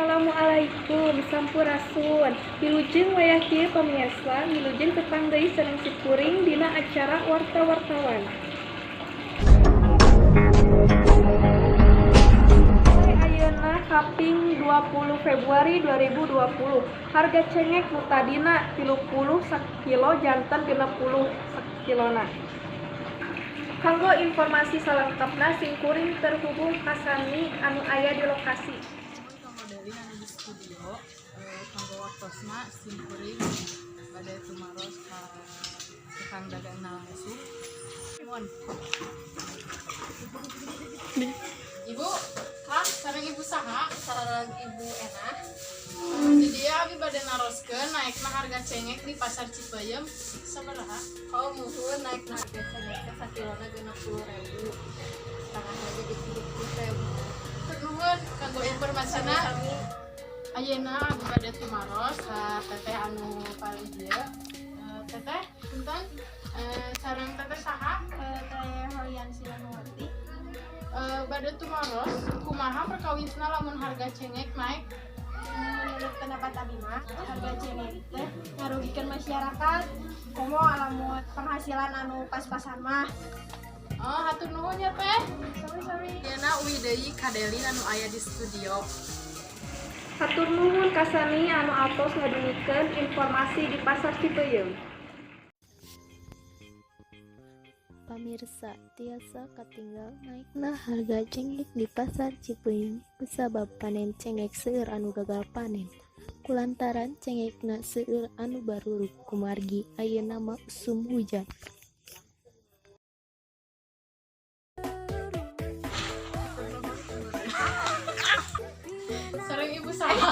Assalamualaikum, sampurasun. Wilujeng wayah kieu pamiarsa, wilujeng tepang deui sareng sikuring dina acara Warta-Wartawan. Ayeuna kaping 20 Februari 2020. Harga cengek nu tadina 30 sakilo janten 60 sakilona. Kanggo informasi salengkapna, simkuring terhubung ka Sani anu aya di lokasi. Kang Deli anu di studio, kanggo waktosna simkuring bade tumaros ka tukang dagangna langsung. Mohon Ibu, Kang, sareng Ibu saha? Sareng Ibu Enah. Jadi ya, abi bade naroskeun naekna harga cengek di Pasar Cipeuyeum sabaraha? Oh, muhun, naik harga cengek teh sakilona 60.000, setengahna jadi 70.000. Nuhun kanggo informasina. Sami. Ayeuna abi bade tumaros ka teteh anu paling dieu. Teteh, punten. Sareng teteh saha? Teh Holian Silanwati. Bade tumaros, kumaha perkawisna lamun harga cengek naik? Menurut pendapat abi mah, harga cengek teh ngarugikan masyarakat, komo lamun penghasilan anu pas-pasan mah. Oh, hatur nuhun ya, Teh. Sami-sami. Ayeuna uih deui ka Deli anu aya di studio. Hatur nuhun ka Sani anu atos ngadugikeun informasi di Pasar Cipeuyeum. Pamirsa, tiasa katinggal naikna harga cengek di Pasar Cipeuyeum kusabab panen cengek seueur anu gagal panen. Kulantaran cengekna seueur anu barurug kumargi ayeuna mah usum hujan. Sareng Ibu saha?